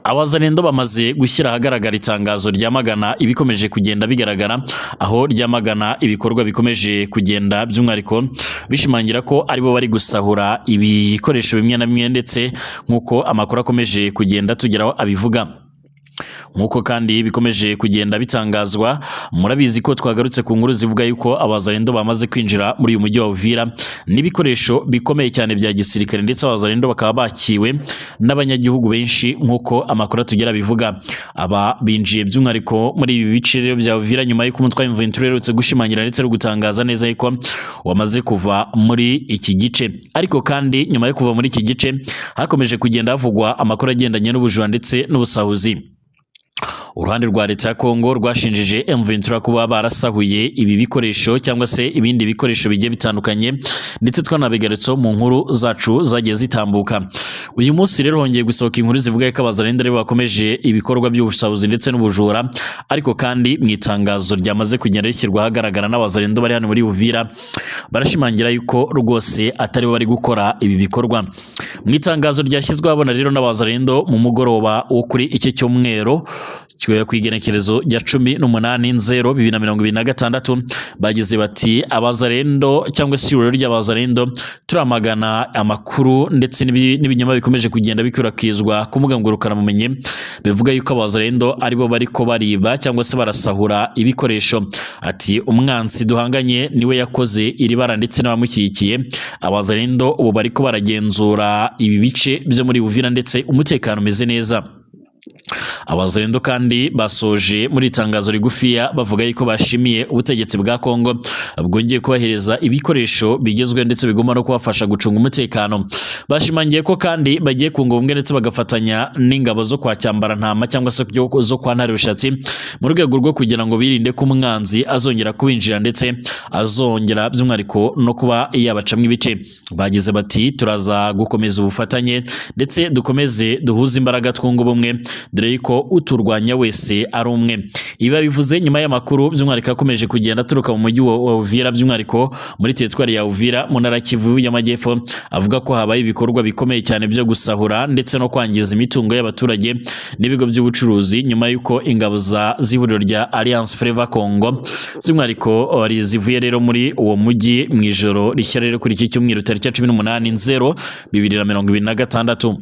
Abazalendo bamaze gushyira ahagaragara itangazo ryamagana ibikomeje kugenda bigaragara, aho ryamagana ibikorwa bikomeje kugenda by'umwihariko bishimangira ko aribo bari gusahura ibikoresho bimwe na bimwe, ndetse nk'uko amakuru akomeje kugenda tugeraho abivuga. Nk'uko kandi bikomeje kugenda bitangazwa, murabizi ko twagarutse ku nkuru zivuga yuko abazalendo bamaze kwinjira muri uyu mujyi wa Uvira n'ibikoresho bikomeye cyane bya gisirikare, ndetse abazalendo bakaba bakiwe n'abanyagihugu benshi nk'uko amakuru atugera bivuga. Aba binjiye by'umwihariko muri ibi bice rero bya Uvira nyuma y'uko umutwe wa M23 uherutse gushimangira ndetse no gutangaza neza yuko wamaze kuva muri iki gice. Ariko kandi nyuma yo kuva muri iki gice hakomeje kugenda havugwa amakuru agendanye n'ubujura ndetse n'ubusahuzi. Uruhande rwa leta ya Kongo rwashinjije M23 kuba barasahuye ibi bikoresho cyangwa se ibindi bikoresho bigiye bitandukanye, ndetse twanabigarutseho mu nkuru zacu zagiye zitambuka. Uyu munsi rero hongeye gusohoka inkuru zivuga ko abazalendo aribo bakomeje ibikorwa by'ubusahuzi ndetse n'ubujura, ariko kandi mu itangazo ryamaze kugenda rishyirwa ahagaragara n'abazalendo bari hano muri Uvira barashimangira yuko rwose atari bo bari gukora ibi bikorwa. Mu itangazo ryashyizwe ahabona rero n'abazalendo mu mugoroba wo kuri iki cyumweru ku igenekerezo rya 18-0-2026, bagize bati: abazalendo cyangwa se ihuriro ry'abazalendo turamagana amakuru ndetse n'ibinyoma bikomeje kugenda bikwirakwizwa ku mbuga ngurukanabumenyi bivuga yuko abazalendo aribo bariko bariba cyangwa se barasahura ibikoresho. Ati: umwansi duhanganye niwe yakoze iri bara ndetse n'abamushyigikiye. Abazalendo ubu bariko baragenzura ibi bice byo muri Uvira ndetse umutekano umeze neza. Abazalendo kandi basoje muri itangazo rigufiya bavuga yuko bashimiye ubutegetsi bwa Kongo bwongeye kubahereza ibikoresho bigezweho ndetse bigomba no kubafasha gucunga umutekano. Bashimangiye ko kandi bagiye kunga ubumwe ndetse bagafatanya n'ingabo zo kwa Cyambarantama cyangwa se zo kwa Ntare Rushatsi mu rwego rwo kugira ngo birinde ko umwanzi azongera kubinjira ndetse azongera by'umwihariko no kuba yabacamo ibice. Bagize bati: turaza gukomeza ubufatanye ndetse dukomeze duhuze imbaraga, twunga ubumwe, dore yuko uturwanya wese ari umwe. Ibi babivuze nyuma y'amakuru by'umwihariko akomeje kugenda aturuka mu mujyi wa Uvira, by'umwihariko muri teritwari ya Uvira mu ntara ya Kivu y'Amajyepfo, avuga ko habaye ibikorwa bikomeye cyane byo gusahura ndetse no kwangiza imitungo y'abaturage n'ibigo by'ubucuruzi, nyuma y'uko ingabo za z'ihuriro rya Alliance Fleuve Congo by'umwihariko zivuye rero muri uwo mujyi mu ijoro rishya rero kuri iki cyumweru tariki ya 18-0-2026.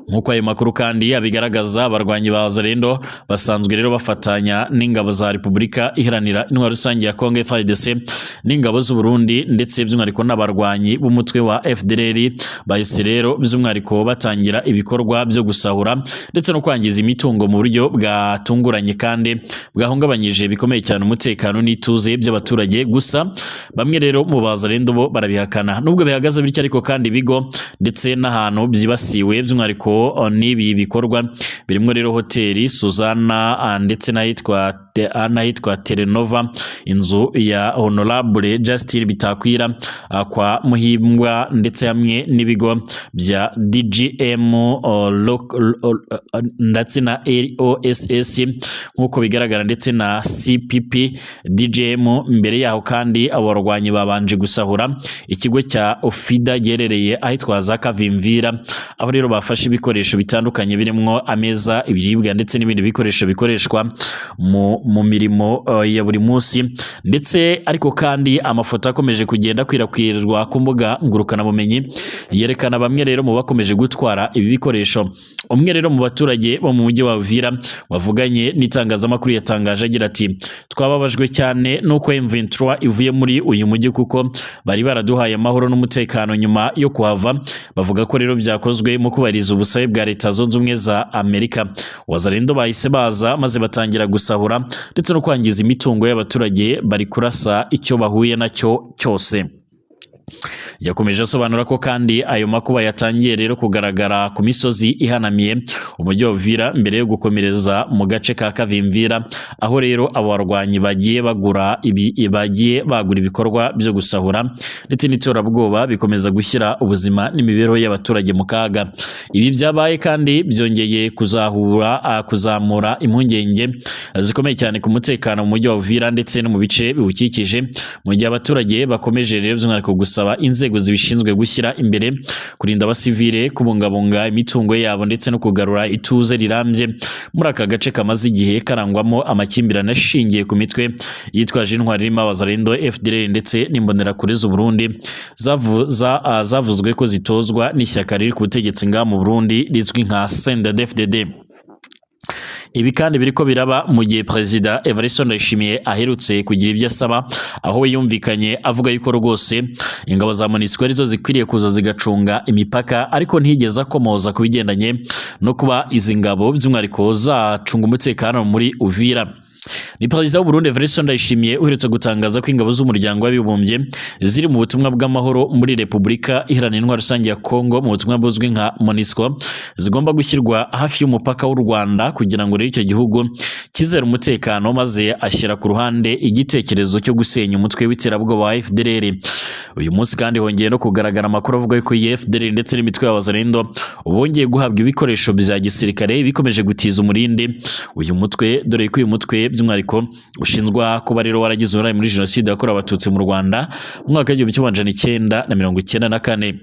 Nk'uko ayo makuru kandi abigaragaza, abarwanyi ba Wazalendo basanzwe rero bafatanya n'ingabo za Repubulika Iharanira Intwaro Rusange ya Congo FARDC n'ingabo z'u Burundi, ndetse by'umwihariko n'abarwanyi b'umutwe wa FDLR, bahise rero by'umwihariko batangira ibikorwa byo gusahura ndetse no kwangiza imitungo mu buryo bwatunguranye kandi bwahungabanyije bikomeye cyane umutekano n'ituze by'abaturage. Gusa bamwe rero mu Bazalendo bo barabihakana. Nubwo bihagaze bityo ariko kandi, ibigo ndetse n'ahantu byibasiwe by'umwihariko n'ibi bikorwa birimo rero hoteli Suzana ndetse n'ahitwa Terenova, inzu ya Honorable Justin Bitakwira kwa Muhimbwa, ndetse hamwe n'ibigo bya DGM ndetse na LOSS nk'uko bigaragara, ndetse na CPP DGM. Mbere yaho kandi abo barwanyi babanje gusahura ikigo cya Ofida giherereye ahitwa za Kavimvira, aho rero bafashe ibikoresho bitandukanye birimo ameza, ibiribwa ndetse n'ibindi bikoresho bikoreshwa mu mirimo ya buri munsi. Ndetse ariko kandi amafoto akomeje kugenda akwirakwizwa ku mbuga ngurukanabumenyi yerekana bamwe rero mu bakomeje gutwara ibi bikoresho. Umwe rero mu baturage bo mu mujyi wa Uvira wavuganye n'itangazamakuru yatangaje agira ati: twababajwe cyane nuko M23 ivuye muri uyu mujyi, kuko bari baraduhaye amahoro n'umutekano. Nyuma yo kuhava, bavuga ko rero byakozwe mu kubahiriza ubusabe bwa Leta Zunze Ubumwe za Amerika. Wazalendo bahise baza maze batangira gusahura ndetse no kwangiza imitungo y'abaturage, bari kurasa icyo bahuye nacyo cyose. Yakomeje asobanura ko kandi ayo makuba yatangiye rero kugaragara ku misozi ihanamiye umujyi wa Uvira mbere yo gukomereza mu gace ka Kavimvira, aho rero abo barwanyi bagiye bagura ibi bagiye bagura ibikorwa byo gusahura ndetse n'iterabwoba bikomeza gushyira ubuzima n'imibereho y'abaturage mu kaga. Ibi byabaye kandi byongeye kuzamura impungenge zikomeye cyane ku mutekano mu mujyi wa Uvira ndetse no mu bice biwukikije, mu gihe abaturage bakomeje rero by'umwihariko gusaba inzego inzego zibishinzwe gushyira imbere kurinda abasivile, kubungabunga imitungo yabo ndetse no kugarura ituze rirambye muri aka gace kamaze igihe karangwamo amakimbirane ashingiye ku mitwe yitwaje intwari irimo Abazalendo, FDLR ndetse n'Imbonerakure z'u Burundi zavuzwe ko zitozwa n'ishyaka riri ku butegetsi ngaha mu Burundi rizwi nka CNDD-FDD. Ibi kandi biriko biraba mu gihe Perezida Evariste Ndayishimiye aherutse kugira ibyo asaba, aho we yumvikanye avuga yuko rwose ingabo za MONUSCO arizo zikwiriye kuza zigacunga imipaka, ariko ntiyigeze akomoza ku bigendanye no kuba izi ngabo by'umwihariko zacunga umutekano muri Uvira. Ni Perezida w'u Burundi Evariste Ndayishimiye uherutse gutangaza ko ingabo z'umuryango w'abibumbye ziri mu butumwa bw'amahoro muri Repubulika Iharanira Intwaro Rusange ya Kongo mu butumwa buzwi nka MONUSCO zigomba gushyirwa hafi y'umupaka w'u Rwanda kugira ngo rero icyo gihugu kizere umutekano, maze ashyira ku ruhande igitekerezo cyo gusenya umutwe w'iterabwoba wa FDLR. Uyu munsi kandi hongeye no kugaragara amakuru avuga ko iyi FDLR ndetse n'imitwe y'Abazalendo bongeye guhabwa ibikoresho bya gisirikare bikomeje gutiza umurindi uyu mutwe, dore ko uyu mutwe by'umwihariko ushinjwa kuba rero waragize uruhare muri jenoside yakorewe Abatutsi mu Rwanda mu mwaka w'1994.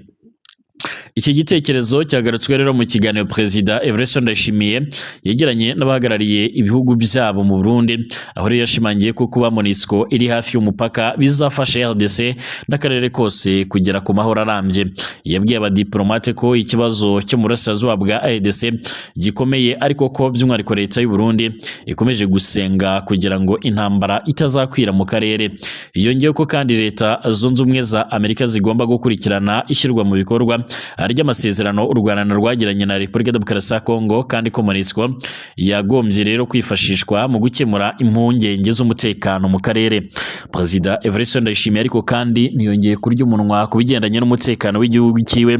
Iki gitekerezo cyagarutswe rero mu kiganiro Perezida Evariste Ndayishimiye yegeranye n'abahagarariye ibihugu byabo mu Burundi, aho rero yashimangiye ko kuba MONUSCO iri hafi y'umupaka bizafasha RDC n'akarere kose kugera ku mahoro arambye. Yabwiye abadiplomate ko ikibazo cyo mu burasirazuba bwa RDC gikomeye, ariko ko by'umwihariko leta y'u Burundi ikomeje gusenga kugira ngo intambara itazakwira mu karere. Yongeyeho ko kandi Leta Zunze Ubumwe za Amerika zigomba gukurikirana ishyirwa mu bikorwa ry'amasezerano u Rwanda rwagiranye na Repubulika Demokarasi ya Kongo, kandi ko MONUSCO yagombye rero kwifashishwa mu gukemura impungenge z'umutekano mu karere. Perezida Evariste Ndayishimiye ariko kandi ntiyongeye kurya umunwa ku bigendanye n'umutekano w'igihugu cyiwe,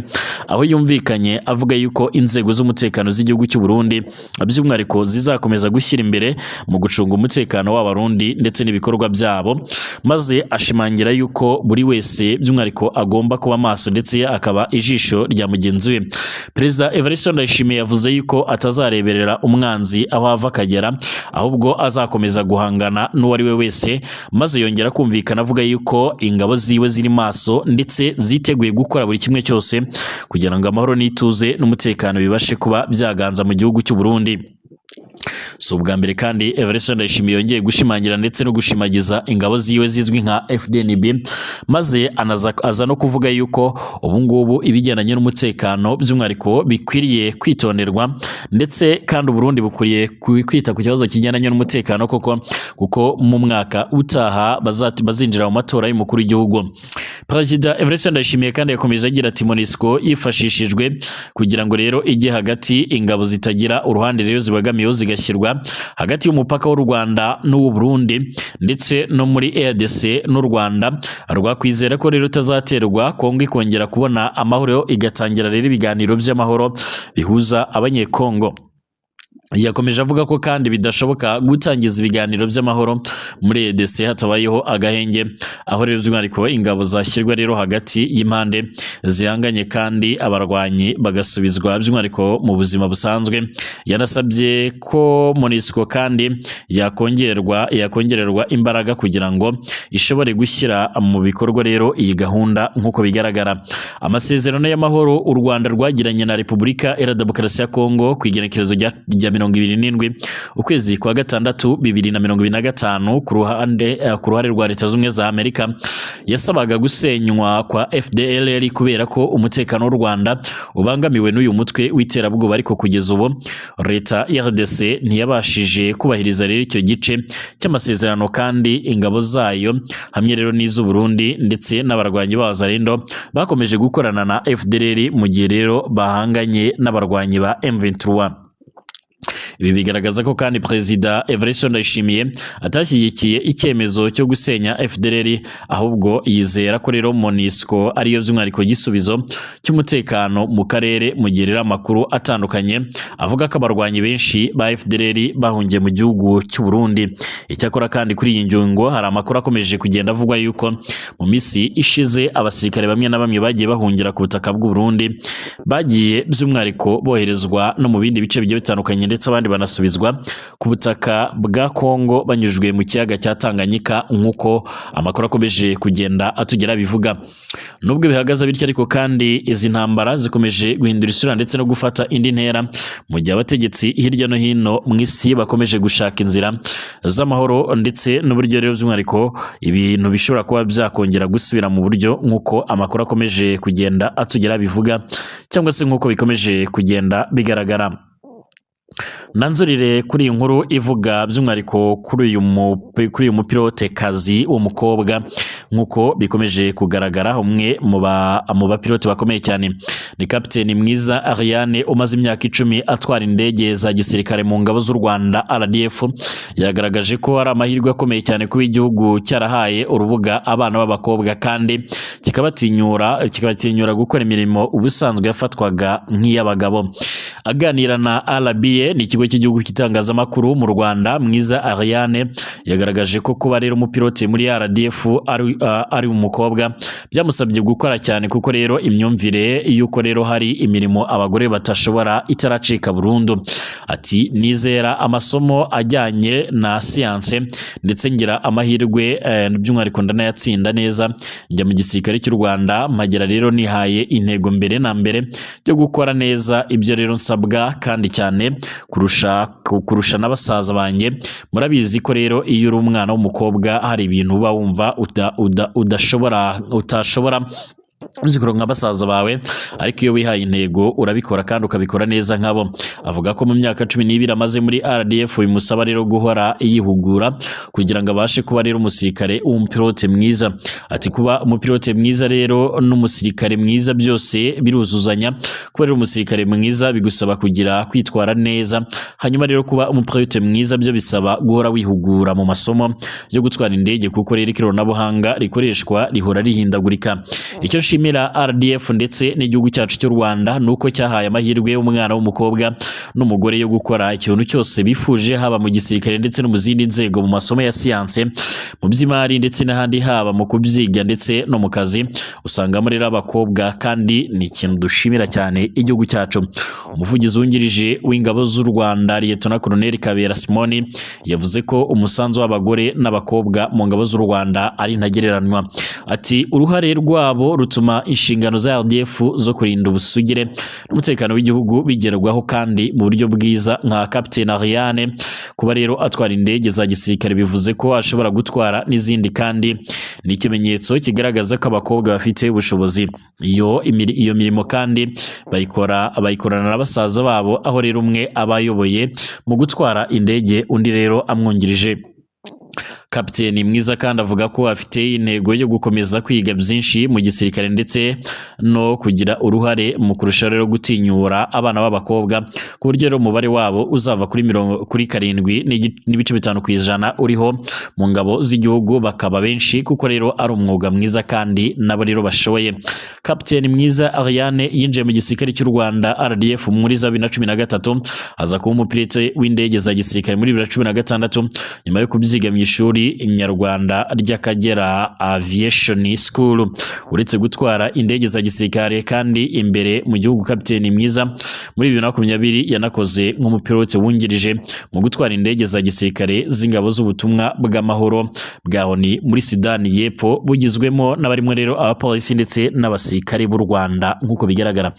aho yumvikanye avuga yuko inzego z'umutekano z'igihugu cy'u Burundi by'umwihariko zizakomeza gushyira imbere mu gucunga umutekano w'Abarundi ndetse n'ibikorwa byabo, maze ashimangira yuko buri wese by'umwihariko agomba kuba maso ndetse akaba ijisho rya mugenzi we. Perezida Evariste Ndayishimiye yavuze yuko atazareberera umwanzi aho ava akagera, ahubwo azakomeza guhangana n'uwo ari we wese, maze yongera kumvikana avuga yuko ingabo ziwe ziri maso ndetse ziteguye gukora buri kimwe cyose kugira ngo amahoro n'ituze n'umutekano bibashe kuba byaganza mu gihugu cy'u Burundi. Si ubwa mbere kandi Evariste Ndayishimiye yongeye gushimangira ndetse no gushimagiza ingabo ziwe zizwi nka FDNB, maze aza no kuvuga yuko ubu ngubu ibigendanye n'umutekano by'umwihariko bikwiriye kwitonderwa, ndetse kandi Burundi bukwiriye kwita ku kibazo kigendanye n'umutekano koko, kuko mu mwaka utaha bazinjira mu matora y'umukuru w'igihugu. Perezida Evariste Ndayishimiye kandi yakomeje agira ati MONUSCO yifashishijwe kugira ngo rero ijye hagati ingabo zitagira uruhande rero zibagamiyeho zigashyirwa hagati y'umupaka w'u Rwanda n'uw'u Burundi ndetse no muri RDC n'u Rwanda, rwakwizera ko rero itazaterwa Kongo ikongera kubona amahoro, igatangira rero ibiganiro by'amahoro bihuza Abanyekongo. Yakomeje avuga ko kandi bidashoboka gutangiza ibiganiro by'amahoro muri RDC hatabayeho agahenge, aho rero by'umwihariko ingabo zashyirwa rero hagati y'impande zihanganye kandi abarwanyi bagasubizwa by'umwihariko mu buzima busanzwe. Yanasabye ko MONUSCO kandi yakongererwa imbaraga kugira ngo ishobore gushyira mu bikorwa rero iyi gahunda nk'uko bigaragara. Amasezerano y'amahoro u Rwanda rwagiranye na Repubulika Iharanira Demokarasi ya Kongo ku igenekerezo rya 27 ukwezi kwa gatandatu 2025 ku ruhare rwa Leta Zunze za Amerika yasabaga gusenywa kwa FDLR kubera ko umutekano w'u Rwanda ubangamiwe n'uyu mutwe w'iterabwoba, ariko kugeza ubu Leta ya RDC ntiyabashije kubahiriza rero icyo gice cy'amasezerano, kandi ingabo zayo hamwe rero n'iz'u Burundi ndetse n'abarwanyi b'Abazalendo bakomeje gukorana na FDLR mu gihe rero bahanganye n'abarwanyi ba M23. Ibi bigaragaza ko kandi Perezida Evariste Ndayishimiye atashyigikiye icyemezo cyo gusenya FDLR, ahubwo yizera ko rero MONUSCO ariyo by'umwihariko gisubizo cy'umutekano mu karere, mu gihe rero amakuru atandukanye avuga ko abarwanyi benshi ba FDLR bahungiye mu gihugu cy'u Burundi. Icyakora kandi kuri iyi ngingo hari amakuru akomeje kugenda avugwa yuko mu minsi ishize abasirikare bamwe na bamwe bagiye bahungira ku butaka bw'u Burundi, bagiye by'umwihariko boherezwa no mu bindi bice bigiye bitandukanye, ndetse abandi banasubizwa ku butaka bwa Kongo banyujwe mu kiyaga cya Tanganyika, nk'uko amakuru akomeje kugenda atugera bivuga. Nubwo bihagaze bityo ariko kandi izi ntambara zikomeje guhindura isura ndetse no gufata indi ntera, mu gihe abategetsi hirya no hino mu isi bakomeje gushaka inzira z'amahoro ndetse n'uburyo rero by'umwihariko ibintu bishobora kuba byakongera gusubira mu buryo, nk'uko amakuru akomeje kugenda atugera bivuga, cyangwa se nk'uko bikomeje kugenda bigaragara. Nanzurire kuri iyi nkuru ivuga by'umwihariko kuri uyu mupilote kazi w'umukobwa, nk'uko bikomeje kugaragara umwe mu bapilote bakomeye cyane ni Kapiteni Mwiza Ariane umaze imyaka 10 atwara indege za gisirikare mu ngabo z'u Rwanda RDF. Yagaragaje ko ari amahirwe akomeye cyane kuba igihugu cyarahaye urubuga abana b'abakobwa kandi kikabatinyura gukora imirimo ubusanzwe yafatwaga nk'iy'abagabo. Aganira na RBA, ni ikigo cy'igihugu cy'itangazamakuru mu Rwanda, Mwiza Ariane yagaragaje ko kuba rero umupilote muri RDF ari umukobwa byamusabye gukora cyane, kuko rero imyumvire y'uko rero hari imirimo abagore batashobora itaracika burundu. Ati nizera amasomo ajyanye na siyanse ndetse ngira amahirwe by'umwihariko ndanayatsinda neza, njya mu gisirikare cy'u Rwanda mpagera rero nihaye intego mbere na mbere yo gukora neza ibyo rero nsabwa kandi cyane kurusha n'abasaza banjye. Murabizi ko rero iyo uri umwana w'umukobwa hari ibintu uba wumva utashobora uzikora nka basaza bawe, ariko iyo wihaye intego urabikora kandi ukabikora neza nkabo. Avuga ko mu myaka 12 amaze muri RDF bimusaba rero guhora yihugura kugira ngo abashe kuba rero umusirikare w'umupilote mwiza. Ati kuba umupilote mwiza rero n'umusirikare mwiza byose biruzuzanya. Kuba rero umusirikare mwiza bigusaba kugira kwitwara neza, hanyuma rero kuba umupilote mwiza byo bisaba guhora wihugura mu masomo yo gutwara indege, kuko rero ikoranabuhanga rikoreshwa rihora rihindagurika. Icyo nshimira RDF ndetse n'igihugu cyacu cy'u Rwanda nuko cyahaye amahirwe y'umwana w'umukobwa n'umugore yo gukora ikintu cyose bifuje, haba mu gisirikare ndetse no mu zindi nzego, mu masomo ya siyanse, mu by'imari ndetse n'ahandi, haba mu kubyiga ndetse no mu kazi usangamo rero abakobwa, kandi ni ikintu dushimira cyane igihugu cyacu. Umuvugizi wungirije w'ingabo z'u Rwanda Lieutenant Colonel Kabera Simoni yavuze ko umusanzu w'abagore n'abakobwa mu ngabo z'u Rwanda ari ntagereranywa. Ati uruhare rwabo rutuma inshingano za RDF zo kurinda ubusugire n'umutekano w'igihugu bigerwaho kandi mu buryo bwiza. Nka Captain Ariane kuba rero atwara indege za gisirikare bivuze ko ashobora gutwara n'izindi, kandi ni ikimenyetso kigaragaza ko abakobwa bafite ubushobozi. Iyo mirimo kandi bayikorana na basaza babo, aho rero umwe aba ayoboye mu gutwara indege undi rero amwungirije. Kapiteni Mwiza kandi avuga ko afite intego yo gukomeza kwiga byinshi mu gisirikare ndetse no kugira uruhare mu kurushaho rero gutinyura abana b'abakobwa, ku buryo rero umubare wabo uzava kuri 7.5% uriho mu ngabo z'igihugu bakaba benshi, kuko rero ari umwuga mwiza kandi nabo rero bashoboye. Kapiteni Mwiza Ariane yinjiye mu gisirikare cy'u Rwanda RDF muri 2013, aza kuba umupilote w'indege za gisirikare muri 2016 nyuma yo kubyiga mu ishuri Nyarwanda ry'Akagera Aviation School. Uretse gutwara indege za gisirikare kandi imbere mu gihugu, Kapiteni Mwiza muri 2020 yanakoze nk'umupilote wungirije mu gutwara indege za gisirikare z'ingabo z'ubutumwa bw'amahoro bwa ONU muri Sudani y'Epfo, bugizwemo n'abarimo rero abapolisi ndetse n'abasirikare b'u Rwanda nk'uko bigaragara.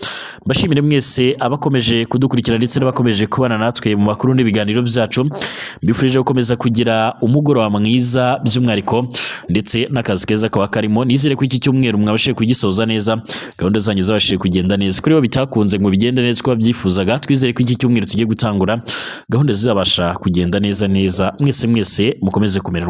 Mbashimire mwese abakomeje kudukurikira ndetse n'abakomeje kubana natwe mu makuru n'ibiganiro byacu. Mbifurije gukomeza kugira umugoroba mwiza by'umwihariko ndetse n'akazi keza kaba karimo. Nizere ko iki cyumweru mwabashije kugisoza neza, gahunda zanyu zabashije kugenda neza. Kuri bo bitakunze ngo bigende neza uko babyifuzaga, twizere ko iki cyumweru tugiye gutangura gahunda zizabasha kugenda neza neza. Mwese mwese mukomeze kumererwa.